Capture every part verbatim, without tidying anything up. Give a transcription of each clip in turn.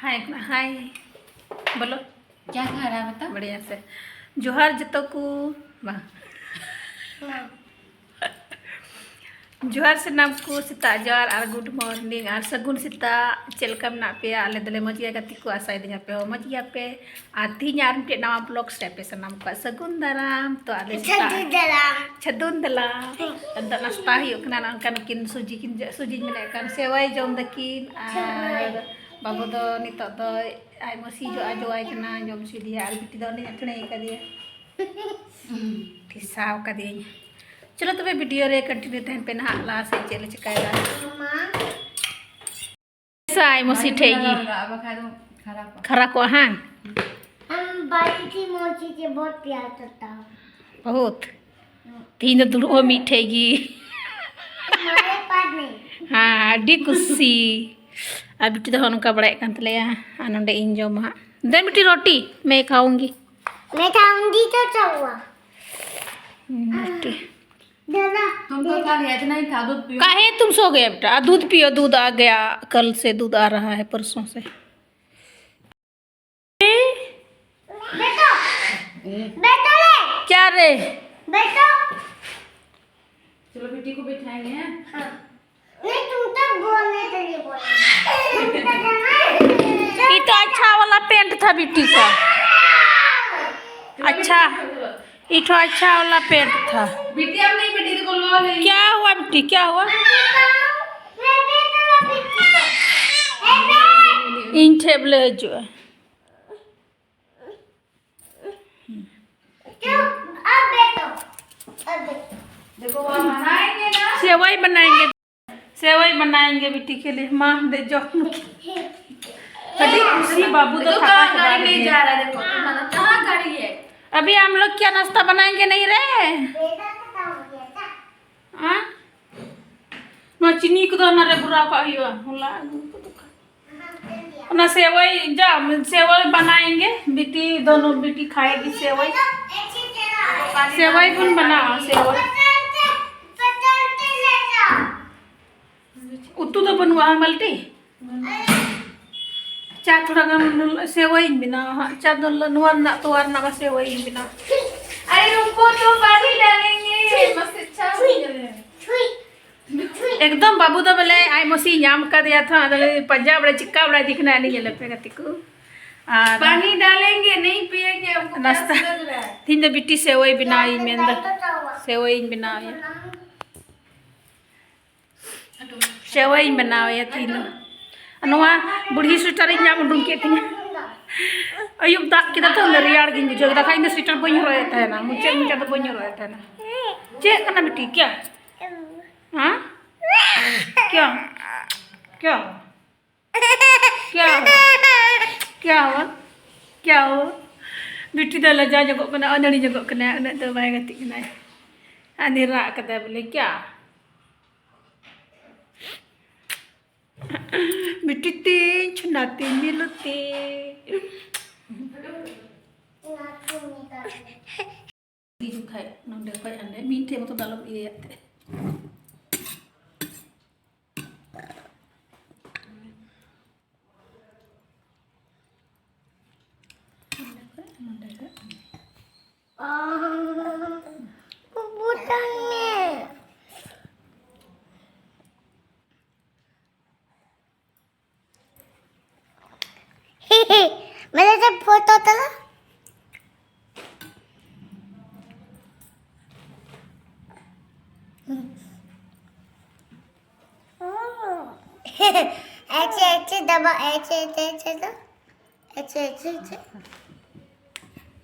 हाय, हाय। बोलो। क्या खा रहा है बता? बढ़िया से। जोहार जतो को। वाह। जोहार ᱥᱟᱱᱟᱢ ᱠᱚ, ᱥᱮᱛᱟᱜ ᱡᱚᱦᱟᱨ ᱟᱨ good morning ᱟᱨ ᱥᱟᱹᱜᱩᱱ ᱥᱮᱛᱟᱜ᱾ ᱪᱮᱫ ᱞᱮᱠᱟ ᱢᱮᱱᱟᱜ ᱯᱮᱭᱟ? ᱟᱞᱮ ᱫᱚᱞᱮ ᱢᱚᱡᱽ ᱜᱮᱭᱟ ᱜᱟᱛᱮ ᱠᱚ, ᱟᱥᱟᱭ ᱫᱟᱹᱧ ᱟᱯᱮ ᱦᱚᱸ ᱢᱚᱡᱽ ᱜᱮᱭᱟ ᱯᱮ᱾ ᱟᱨ ᱛᱤᱦᱤᱧ ᱟᱨ ᱢᱤᱫᱴᱮᱡ ᱱᱟᱣᱟ vlog ᱨᱮ ᱟᱯᱮ ᱥᱟᱱᱟᱢ ᱠᱚᱣᱟ ᱥᱟᱹᱜᱩᱱ ᱫᱟᱨᱟᱢ᱾ ᱛᱚ ᱟᱞᱮ ᱥᱮᱛᱟᱜ ᱥᱟᱹᱜᱩᱱ ᱫᱟᱨᱟᱢ᱾ ᱥᱟᱹᱜᱩᱱ ᱫᱟᱨᱟᱢ᱾ ᱟᱫᱚ ᱱᱟᱥᱛᱟ ᱦᱩᱭᱩᱜ ᱠᱟᱱᱟ, ᱱᱚᱝᱠᱟ ᱱᱩᱠᱤᱱ ᱥᱩᱡᱤ ᱠᱤᱱ ᱡᱚ-, ᱥᱩᱡᱤᱧ ᱢᱮᱱᱮᱫ ᱠᱟᱱ ᱥᱮᱣᱟᱭ ᱡᱚᱢ ᱫᱟᱹᱠᱤᱱ ᱟᱨ ᱥᱮᱣᱟᱭ᱾ ᱵᱟᱹᱵᱩ ᱫᱚ ᱱᱤᱛᱚᱜ ᱫᱚ ᱟᱡ ᱢᱟᱹᱥᱤ ᱡᱚ ᱟᱡᱚᱣᱟᱭ ᱠᱟᱱᱟ, ᱡᱚᱢ ᱦᱚᱪᱚᱭᱮᱫᱮᱭᱟ ᱟᱨ ᱵᱤᱴᱤ ᱫᱚ ᱚᱸᱰᱮᱧ ᱟᱹᱠᱷᱲᱟᱹᱭ ᱠᱟᱫᱮᱭᱟ᱾ ᱴᱷᱤᱥᱟᱣ ᱠᱟᱫᱤᱭᱟᱹᱧ᱾ ᱪᱚᱞᱚ ᱛᱚᱵᱮ video ᱨᱮ continue ᱛᱟᱦᱮᱱ ᱯᱮ ᱱᱟᱦᱟᱜ, ᱞᱟᱦᱟ ᱥᱮᱫ ᱪᱮᱫ ᱞᱮ ᱪᱤᱠᱟᱹᱭᱮᱫᱟ᱾ ᱢᱟᱢᱟ᱾ ᱥᱟᱭ ᱢᱚᱥᱤ ᱴᱷᱮᱡ ᱜᱮ᱾ ᱵᱟᱭ ᱞᱟᱜᱟᱣ ᱞᱟᱜᱟᱜᱼᱟ, ᱵᱟᱠᱷᱟᱡ ᱫᱚ ᱠᱷᱟᱨᱟᱯᱚᱜᱼᱟ᱾ ᱠᱷᱟᱨᱟᱯᱚᱜᱼᱟ, ᱦᱟᱝ? हम बाई की मौसी से बहुत प्यार करता हूँ। बहुत। ᱛᱮᱦᱮᱧ ᱫᱚ ᱫᱩᱲᱩᱵ ᱦᱚᱸ ᱢᱤᱫ ᱴᱷᱮᱡ ᱜᱮ᱾ हमारे पास नहीं। ᱦᱮᱸ, ᱟᱹᱰᱤ ᱠᱩᱥᱤ᱾ ᱟᱨ ᱵᱤᱴᱤ ᱫᱚ ᱦᱚᱸ ᱱᱚᱝᱠᱟ ᱵᱟᱲᱟᱭᱮᱫ ᱠᱟᱱ ᱛᱟᱞᱮᱭᱟ᱾ ᱟᱨ ᱱᱚᱰᱮ ᱤᱧ ᱡᱚᱢᱟ ᱦᱟᱸᱜ᱾ दे बेटी रोटी, मैं खाऊंगी। मैं खाऊंगी तो चाहूँगा। हम्म, रोटी। दादा, तुम तो खा लिया इतना ही था, दूध पियो। काहे तुम सो गए बेटा? आ, दूध पियो, दूध आ गया, कल से दूध आ रहा है, परसों से। बेटो, बेटो रे। क्या रे? बेटो। चलो, बेटी को बिठाएंगे, हैं? हाँ। नहीं, तुम तो बोलने के लिए बोलो। तुम तो जाना है। ये तो अच्छा वाला pant था बिट्टी का। अच्छा, ये तो अच्छा वाला pant था। बिट्टी, अब नहीं, बिट्टी को लो, नहीं। क्या हुआ बिट्टी, क्या हुआ? ᱤᱧ ᱴᱷᱮᱡ ᱵᱚᱞᱮ ᱦᱤᱡᱩᱜᱼᱟ᱾ देखो, वहाँ बनाएंगे ना। सेवई बनाएंगे, सेवई बनाएंगे बिट्टी के लिए। माँ दे जो। ᱟᱹᱰᱤ ᱠᱩᱥᱤ ᱵᱟᱹᱵᱩ ᱫᱚ᱾ देखो, ᱛᱷᱟᱯᱟ ᱠᱟᱜ ᱜᱟᱹᱰᱤ ᱞᱮ ᱪᱟᱵᱟ ᱡᱟ ᱨᱦᱟ ᱦᱮᱸ। देखो, तुम्हारा कहाँ गाड़ी है? अभी हम लोग क्या नाश्ता बनाएंगे नहीं रे? हाँ? ᱱᱚᱣᱟ ᱪᱤᱱᱤ ᱠᱚᱫᱚ ᱚᱱᱟ ᱨᱮ ᱵᱷᱚᱨᱟᱣ ᱠᱟᱜ ᱦᱩᱭᱩᱜᱼᱟ᱾ ᱦᱚᱞᱟ ᱟᱹᱜᱩ ᱠᱟᱫᱟ ᱠᱚ᱾ ᱚᱱᱟ सेवई, जा, सेवई बनाएंगे, बेटी, दोनों बेटी खाएगी सेवई। सेवई ᱵᱚᱱ ᱵᱮᱱᱟᱣᱟ, सेवई। ᱩᱛᱩ ᱫᱚ ᱵᱟᱹᱱᱩᱜᱼᱟ, ᱦᱮᱸ, ᱵᱟᱹᱞᱴᱤ? ᱪᱟ ᱛᱷᱚᱲᱟ ᱜᱟᱱ ᱥᱮᱣᱟᱭᱤᱧ ᱵᱮᱱᱟᱣᱟ ᱦᱟᱸᱜ᱾ ᱪᱟ ᱫᱚ ᱱᱚᱣᱟ ᱨᱮᱱᱟᱜ, ᱛᱚᱣᱟ ᱨᱮᱱᱟᱜ ᱢᱟ ᱥᱮᱣᱟᱭᱤᱧ ᱵᱮᱱᱟᱣ᱾ ᱟᱨᱮ ᱨᱩᱠᱳ ᱛᱚ, ᱯᱟᱱᱤ ᱰᱟᱞᱮᱝᱜᱮ᱾ ᱢᱟᱥᱮ ᱪᱟ ᱦᱩᱭ ᱞᱮᱱ᱾ ᱮᱠᱫᱚᱢ ᱵᱟᱹᱵᱩ ᱫᱚ ᱵᱚᱞᱮ ᱟᱡ ᱢᱟᱹᱥᱤ ᱧᱟᱢ ᱠᱟᱫᱮᱭᱟ ᱛᱚ, ᱟᱫᱚ ᱯᱟᱸᱡᱟ ᱵᱟᱲᱟ, ᱪᱤᱠᱟ ᱵᱟᱲᱟᱭ ᱫᱤ ᱠᱟᱱᱟ, ᱟᱹᱞᱤᱧ ᱧᱮᱞᱮᱯᱮ ᱜᱟᱛᱮ ᱠᱚ᱾ ᱟᱨ ᱯᱟᱱᱤ ᱰᱟᱞᱮᱝᱜᱮ, ᱱᱟᱦᱤ ᱯᱤᱭᱮᱝᱜᱮ, ᱦᱟᱢᱠᱳ ᱱᱟᱥᱛᱟ ᱯᱭᱟᱥ ᱞᱟᱜ ᱨᱟᱦᱟ ᱦᱟᱭ᱾ ᱛᱤᱦᱤᱧ ᱫᱚ ᱵᱤᱴᱤ ᱥᱮᱣᱟᱭ ᱵᱮᱱᱟᱣ ᱤᱧ ᱢᱮᱱᱫᱟ, ᱥᱮᱣᱟᱭᱤᱧ ᱵᱮᱱᱟᱣ ᱤᱧ᱾ ᱥᱮᱣᱟᱭᱤᱧ ᱵᱮᱱᱟᱣ ᱮᱭᱟ ᱛᱤᱦᱤᱧ ᱫᱚ᱾ ᱱᱚᱣᱟ ᱵᱩᱲᱦᱤ ᱥᱩᱭᱮᱴᱟᱨ ᱤᱧ ᱧᱟᱢ ᱩᱰᱩᱝ ᱠᱮᱫ ᱛᱤᱧᱟᱹ᱾ ᱟᱹᱭᱩᱵ ᱫᱟᱜ ᱠᱮᱫᱟ ᱛᱚ, ᱨᱮᱭᱟᱲ ᱜᱤᱧ ᱵᱩᱡᱷᱟᱹᱣ ᱠᱮᱫᱟ᱾ ᱠᱷᱟᱡ ᱤᱧ ᱫᱚ ᱥᱩᱭᱮᱴᱟᱨ ᱵᱟᱹᱧ ᱦᱚᱨᱚᱜ ᱮᱫ ᱛᱟᱦᱮᱱᱟ, ᱢᱩᱪᱟᱹᱫ ᱢᱩᱪᱟᱹᱫ ᱫᱚ ᱵᱟᱹᱧ ᱦᱚᱨᱚᱜ ᱮᱫ ᱛᱟᱦᱮᱱᱟ᱾ ᱪᱮᱫ ᱠᱟᱱᱟ ᱵᱤᱴᱤ? ᱠᱭᱟ? ᱦᱮᱸ? ᱠᱭᱟ? ᱠᱭᱟ? ᱠᱭᱟ ᱦᱩᱣᱟ? ᱠᱭᱟ ᱦᱩᱣᱟ? ᱠᱭᱟ ᱦᱩᱣᱟ? ᱵᱤᱴᱤ ᱫᱚ ᱞᱟᱡᱟᱣ ᱧᱚᱜᱚᱜ ᱠᱟᱱᱟ, ᱟᱹᱱᱟᱹᱲᱤ ᱧᱚᱜᱚᱜ ᱠᱟᱱᱟ, ᱩᱱᱟᱹᱜ ᱫᱚ ᱵᱟᱭ ᱜᱟᱛᱮᱜ ᱠᱟᱱᱟ᱾ ᱟᱨ ᱨᱟᱜ ᱠᱟᱫᱟᱭ ᱵᱚᱞᱮ, ᱠᱭᱟ? ᱵᱤᱴᱤ ᱛᱤᱧ, ᱪᱷᱳᱱᱟ ᱛᱤᱧ, ᱢᱤᱞᱩ ᱛᱤᱧ᱾ ᱛᱤ ᱡᱚᱠᱷᱟᱡ ᱱᱚᱸᱰᱮ ᱠᱷᱚᱡ ᱦᱟᱸᱰᱮ ᱢᱤᱫᱴᱷᱮᱡ ᱢᱚᱛᱚ ᱫᱚ ᱟᱞᱚᱢ ᱤᱭᱟᱹᱭᱟ ᱛᱮ᱾ ᱱᱚᱸᱰᱮ ᱠᱷᱚᱡ ᱱᱚᱸᱰᱮ ᱠᱷᱚᱡ᱾ ᱵᱚᱛᱚᱨ ᱢᱮ᱾ मेरे से फोटो चला। ऐसे ऐसे दबा, ऐसे ऐसे ऐसे दो, ऐसे ऐसे ऐसे।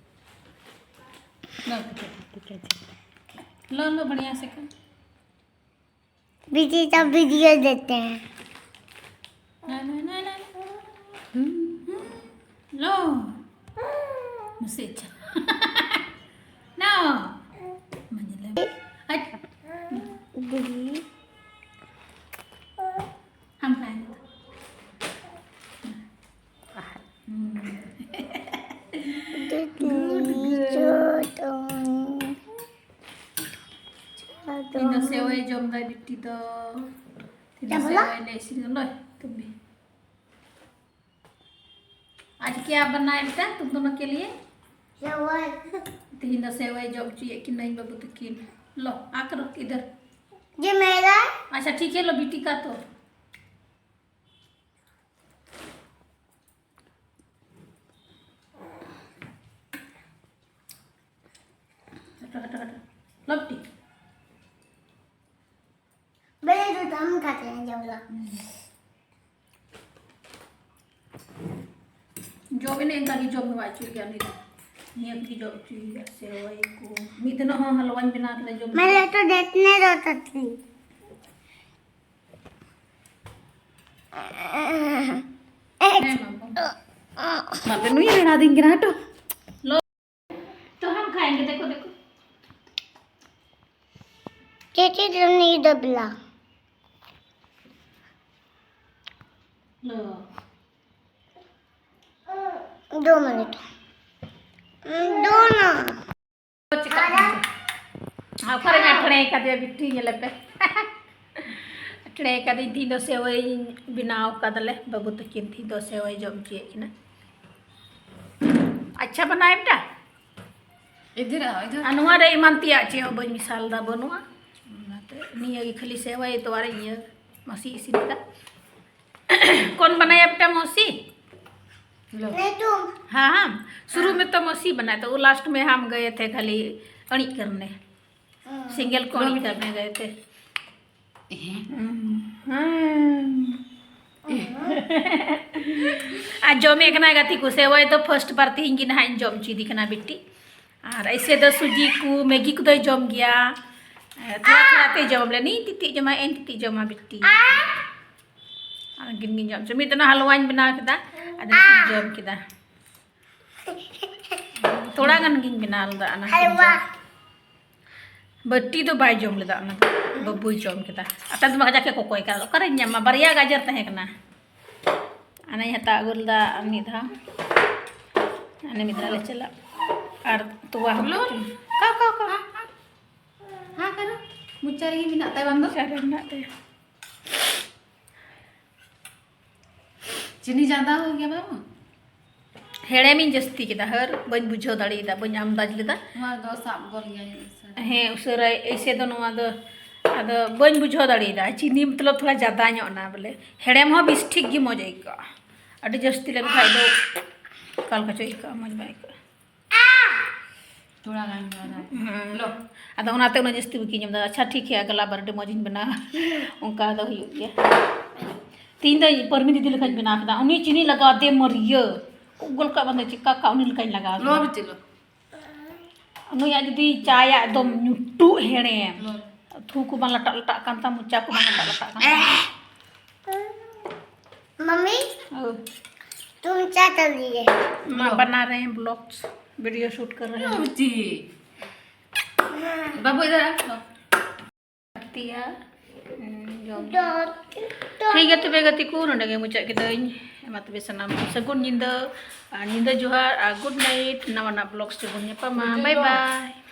लो, ठीक है, ठीक है, ठीक है। लो, लो, बढ़िया से कर। बीजी का वीडियो देते हैं। ना, ना, ना, ना, ना। हम्म, हम्म। लो। मुझसे अच्छा। ना। मजे ले। हट। दीदी। हम खाएंगे। हम्म। दीदी, good girl। छोटू। छोटू। ᱤᱧ ᱫᱚ ᱥᱮᱣᱟᱭ ᱡᱚᱢ ᱫᱟᱭ ᱵᱤᱴᱤ ᱫᱚ᱾ ᱛᱤᱱᱟᱹᱜ ᱪᱟᱵᱟ? ᱥᱮᱣᱟᱭ ᱞᱮ ᱤᱥᱤᱱ ᱞᱚᱭ ᱛᱩᱢᱵᱤ᱾ आज क्या बनाए बेटा तुम दोनों के लिए? सेवई। ᱛᱤᱦᱤᱧ ᱫᱚ ᱥᱮᱣᱟᱭ ᱡᱚᱢ ᱦᱚᱪᱚᱭᱮᱫ ᱠᱤᱱᱟᱹᱧ ᱵᱟᱹᱵᱩ ᱛᱟᱹᱠᱤᱱ᱾ लो, आ करो इधर। ये मेरा। अच्छा, ठीक है, लो, बिट्टी का तो। हटो, हटो, हटो। लो, बिट्टी। बड़े तो हम खाते हैं जबला। ᱡᱚᱢ ᱮᱱᱮ ᱮᱱᱠᱟ ᱜᱮ ᱡᱚᱢ ᱦᱮᱣᱟ ᱦᱚᱪᱚᱭ ᱜᱮᱭᱟ ᱩᱱᱤ ᱫᱚ᱾ ᱱᱤᱭᱟᱹ ᱠᱚᱜᱮ ᱡᱚᱢ ᱦᱚᱪᱚᱭ ᱜᱮᱭᱟ, ᱥᱮᱣᱟᱭ ᱠᱚ᱾ ᱢᱤᱫ ᱫᱤᱱᱚᱜ ᱦᱚᱸ ᱦᱟᱞᱣᱟᱧ ᱵᱮᱱᱟᱣ ᱠᱮᱫᱟ, ᱡᱚᱢ ᱢᱮ ᱞᱮᱴᱚ ᱫᱮᱛᱱᱮ ᱫᱚ ᱛᱟᱛᱨᱤ᱾ ᱦᱮᱸ, ᱢᱟ, ᱢᱟ᱾ ᱢᱟ, ᱱᱩᱭ ᱨᱮᱲᱟ ᱫᱤᱧ ᱠᱟᱱᱟ, ᱦᱟᱴᱚ᱾ तो हम खाएंगे, देखो, देखो। चीची जनी दबला। लो। दो मिनट। दो ना। ᱚᱠᱟᱨᱮ ᱟᱴᱷᱲᱮ ᱠᱟᱫᱮᱭᱟ ᱵᱤᱴᱤ, ᱧᱮᱞᱮ ᱯᱮ᱾ ᱟᱴᱷᱲᱮ ᱠᱟᱫᱮᱭᱟ, ᱛᱤᱦᱤᱧ ᱫᱚ ᱥᱮᱣᱟᱭ ᱵᱮᱱᱟᱣ ᱠᱟᱫᱟᱞᱮ, ᱵᱟᱹᱵᱩ ᱛᱟᱹᱠᱤᱱ ᱛᱤᱦᱤᱧ ᱫᱚ ᱥᱮᱣᱟᱭ ᱡᱚᱢ ᱦᱚᱪᱚᱭᱮᱫ ᱠᱤᱱᱟ᱾ ᱟᱪᱪᱷᱟ ᱵᱟᱱᱟᱭᱮᱢ ᱴᱟ? इधर आओ, इधर। ᱟᱨ ᱱᱚᱣᱟ ᱨᱮ ᱮᱢᱟᱱ ᱛᱮᱭᱟᱜ ᱪᱮᱫ ᱦᱚᱸ ᱵᱟᱹᱧ ᱢᱮᱥᱟᱞ ᱫᱟ, ᱵᱟᱹᱱᱩᱜᱼᱟ᱾ ᱚᱱᱟᱛᱮ ᱱᱤᱭᱟᱹ ᱜᱮ ᱠᱷᱟᱹᱞᱤ ᱥᱮᱣᱟᱭ ᱛᱚᱣᱟ ᱨᱮ ᱤᱭᱟᱹ ᱢᱟᱹᱥᱤ ᱤᱥᱤᱱ ᱠᱟᱫᱟ᱾ कौन बनाया बेटा, मौसी? लो। नहीं, तुम। हाँ, हम शुरू में तो मौसी बनाए, तो वो लास्ट में हम गए थे खाली अणिक करने। सिंगल को अणिक करने गए थे। ᱦᱮᱸ᱾ ᱟᱨ ᱡᱚᱢᱮ ᱠᱟᱱᱟ ᱜᱟᱛᱮ ᱠᱚ, ᱥᱮᱣᱟᱭ ᱫᱚ ᱯᱷᱟᱥᱴ ᱵᱟᱨ ᱛᱮᱦᱮᱧ ᱜᱮ ᱱᱟᱦᱟᱜ ᱤᱧ ᱡᱚᱢ ᱦᱚᱪᱚᱭᱮᱫᱮ ᱠᱟᱱᱟ ᱵᱤᱴᱤ᱾ ᱟᱨ ᱮᱭᱥᱮ ᱫᱚ ᱥᱩᱡᱤ ᱠᱚ, ᱢᱮᱜᱤ ᱠᱚᱫᱚᱭ ᱡᱚᱢ ᱜᱮᱭᱟ᱾ ᱛᱷᱚᱲᱟ ᱛᱷᱚᱲᱟ ᱛᱮᱭ ᱡᱚᱢ ᱞᱮ, ᱱᱤᱧ ᱛᱤᱛᱤᱡ ᱡᱚᱢᱟ, ᱮᱱ ᱛᱤᱛᱤᱡ ᱡᱚᱢᱟ ᱵᱤᱴᱤ᱾ ᱟᱨ ᱩᱱᱠᱤᱱ ᱜᱤᱧ ᱡᱚᱢ ᱦᱚᱪᱚ᱾ ᱢᱤᱫ ᱫᱤᱱ ᱦᱟᱞᱣᱟᱧ ᱵᱮᱱᱟᱣ ᱠᱮᱫᱟ, ᱟᱫᱚ ᱩᱱᱠᱤᱱ ᱡᱚᱢ ᱠᱮᱫᱟ᱾ ᱛᱷᱚᱲᱟ ᱜᱟᱱ ᱜᱤᱧ ᱵᱮᱱᱟᱣ ᱞᱮᱫᱟ ᱚᱱᱟ ᱠᱤᱱ ᱡᱚᱢ᱾ ᱵᱟᱹᱴᱤ ᱫᱚ ᱵᱟᱭ ᱡᱚᱢ ᱞᱮᱫᱟ, ᱚᱱᱟ ᱫᱚ ᱵᱟᱹᱵᱩᱭ ᱡᱚᱢ ᱠᱮᱫᱟ᱾ ᱟᱨ ᱛᱟᱭᱚᱢ ᱛᱮᱢᱟ ᱠᱟᱡᱟᱠ ᱮ ᱠᱚᱠᱚᱭ ᱠᱟᱫᱟ, ᱚᱠᱟᱨᱮᱧ ᱧᱟᱢᱟ? ᱵᱟᱨᱭᱟ ᱜᱟᱡᱚᱨ ᱛᱟᱦᱮᱸ ᱠᱟᱱᱟ, ᱚᱱᱟᱧ ᱦᱟᱛᱟᱣ ᱟᱹᱜᱩ ᱞᱮᱫᱟ ᱢᱤᱫ ᱫᱷᱟᱣ᱾ ᱟᱨ ᱢᱤᱫ ᱫᱷᱟᱣ ᱞᱮ ᱪᱟᱞᱟᱜ ᱟᱨ ᱛᱚᱣᱟ ᱦᱚᱸ᱾ ᱠᱟᱣ, ᱠᱟᱣ, ᱠᱟᱣ᱾ ᱦᱟᱸ, ᱠᱟᱨᱚ? ᱢᱚᱪᱟ ᱨᱮᱜᱮ ᱢᱮᱱᱟᱜ ᱛᱟᱭ ᱵᱟᱝ ᱫᱚ? ᱢᱚᱪᱟ ᱨᱮ ᱢᱮᱱᱟᱜ ᱛᱟᱭᱟ᱾ चीनी ज़्यादा हो गया बाबू? ᱦᱮᱲᱮᱢᱤᱧ ᱡᱟᱹᱥᱛᱤ ᱠᱮᱫᱟ, ᱦᱟᱹᱨ ᱵᱟᱹᱧ ᱵᱩᱡᱷᱟᱹᱣ ᱫᱟᱲᱮᱭᱟᱫᱟ, ᱵᱟᱹᱧ ᱟᱢᱫᱟᱡᱽ ᱞᱮᱫᱟ᱾ ᱱᱚᱣᱟ ᱫᱚ ᱥᱟᱵ ᱜᱚᱫ ᱜᱮᱭᱟ ᱩᱥᱟᱹᱨᱟ᱾ ᱦᱮᱸ, ᱩᱥᱟᱹᱨᱟᱭ ᱮᱭᱥᱮ ᱫᱚ ᱱᱚᱣᱟ ᱫᱚ ᱟᱫᱚ ᱵᱟᱹᱧ ᱵᱩᱡᱷᱟᱹᱣ ᱫᱟᱲᱮᱭᱟᱫᱟ᱾ ᱪᱤᱱᱤ ᱢᱚᱛᱞᱚᱵ ᱛᱷᱚᱲᱟ ᱡᱟᱫᱟ ᱧᱚᱜ ᱮᱱᱟ ᱵᱚᱞᱮ᱾ ᱦᱮᱲᱮᱢ ᱦᱚᱸ ᱵᱮᱥ ᱴᱷᱤᱠ ᱜᱮ ᱢᱚᱡᱽ ᱟᱹᱭᱠᱟᱹᱜᱼᱟ᱾ ᱟᱹᱰᱤ ᱡᱟᱹᱥᱛᱤ ᱞᱮᱱᱠᱷᱟᱡ ᱫᱚ ᱚᱠᱟ ᱞᱮᱠᱟ ᱪᱚ ᱟᱹᱭᱠᱟᱹᱜᱼᱟ, ᱢᱚᱡᱽ ᱵᱟᱭ ᱟᱹᱭᱠᱟᱹᱜᱼᱟ᱾ ᱛᱷᱚᱲᱟ ᱜᱟᱱ ᱫᱚ ᱟᱫᱚ᱾ ᱦᱮᱸ᱾ ᱞᱚ᱾ ᱟᱫᱚ ᱚᱱᱟᱛᱮ ᱩᱱᱟᱹᱜ ᱡᱟᱹᱥᱛᱤ ᱵᱟᱹᱠᱤᱱ ᱡᱚᱢ ᱫᱟ᱾ ᱟᱪᱪᱷᱟ, ᱴᱷᱤᱠ ᱜᱮᱭᱟ, ᱟᱜᱞᱟ ᱵᱟᱨ ᱟᱹᱰᱤ ᱢᱚᱡᱽ ᱤᱧ ᱵᱮᱱᱟᱣᱟ᱾ ᱚᱱᱠᱟ ᱫᱚ ᱦᱩᱭᱩᱜ ᱜᱮᱭᱟ᱾ ᱛᱤᱦᱤᱧ ᱫᱚ ᱯᱚᱨᱢᱤ ᱫᱤᱫᱤ ᱞᱮᱠᱟᱧ ᱵᱮᱱᱟᱣ ᱠᱮᱫᱟ᱾ ᱩᱱᱤ ᱪᱤᱱᱤ ᱞᱟᱜᱟᱣ ᱟᱫᱮ ᱢᱟᱹᱨᱤᱭᱟᱹ᱾ ᱩᱜᱚᱞ ᱠᱟᱜ ᱵᱟᱝ ᱫᱚ ᱪᱮᱠᱟ ᱠᱟᱜ, ᱩᱱᱤ ᱞᱮᱠᱟᱧ ᱞᱟᱜᱟᱣ ᱞᱚ ᱠᱮᱫᱟ᱾ ᱵᱤᱴᱤ ᱞᱚ᱾ ᱩᱱᱤᱭᱟᱜ ᱡᱩᱫᱤ ᱪᱟᱭᱟ ᱮᱠᱫᱚᱢ ᱧᱩᱴᱩ ᱦᱮᱲᱮᱢ᱾ ᱞᱚ᱾ ᱛᱷᱩ ᱠᱚ ᱵᱟᱝ ᱞᱟᱴᱟᱜ ᱞᱟᱴᱟᱜ ᱠᱟᱱ ᱛᱟᱢ, ᱢᱚᱪᱟ ᱠᱚ ᱵᱟᱝ ᱞᱟᱴᱟᱜ ᱞᱟᱴᱟᱜ ᱠᱟᱱ ᱛᱟᱢ᱾ मम्मी, ओ, तुम क्या कर रही है? मैं बना रहे हैं ब्लॉग्स, वीडियो शूट कर रहे ᱞᱚ हैं। ᱵᱤᱴᱤ᱾ ᱵᱟᱹᱵᱩ ᱤᱫᱷᱟᱨ ᱟ᱾ ᱞᱚ᱾ ᱛᱤᱭᱟ, ᱦᱩᱸ, ᱡᱚᱢ᱾ तो, तो ᱴᱷᱤᱠ ᱜᱮᱭᱟ ᱛᱚᱵᱮ ᱜᱟᱛᱮ ᱠᱚ, ᱱᱚᱰᱮ ᱜᱮ ᱢᱩᱪᱟᱹᱫ ᱠᱤᱫᱟᱹᱧ᱾ ᱢᱟ ᱛᱚᱵᱮ ᱥᱟᱱᱟᱢ ᱠᱚ ᱥᱟᱹᱜᱩᱱ ᱧᱤᱫᱟᱹ, ᱟᱨ ᱧᱤᱫᱟᱹ ᱡᱚᱦᱟᱨ, ᱟᱨ ᱜᱩᱰ ᱱᱟᱭᱤᱴ᱾ ᱱᱟᱣᱟᱱᱟᱜ ᱵᱞᱚᱜᱥ ᱨᱮᱵᱚᱱ ᱧᱟᱯᱟᱢᱟ᱾ ᱧᱤᱫᱟᱹ ᱵᱟᱭ ᱡᱚᱦᱟᱨ᱾ ᱵᱟᱭ᱾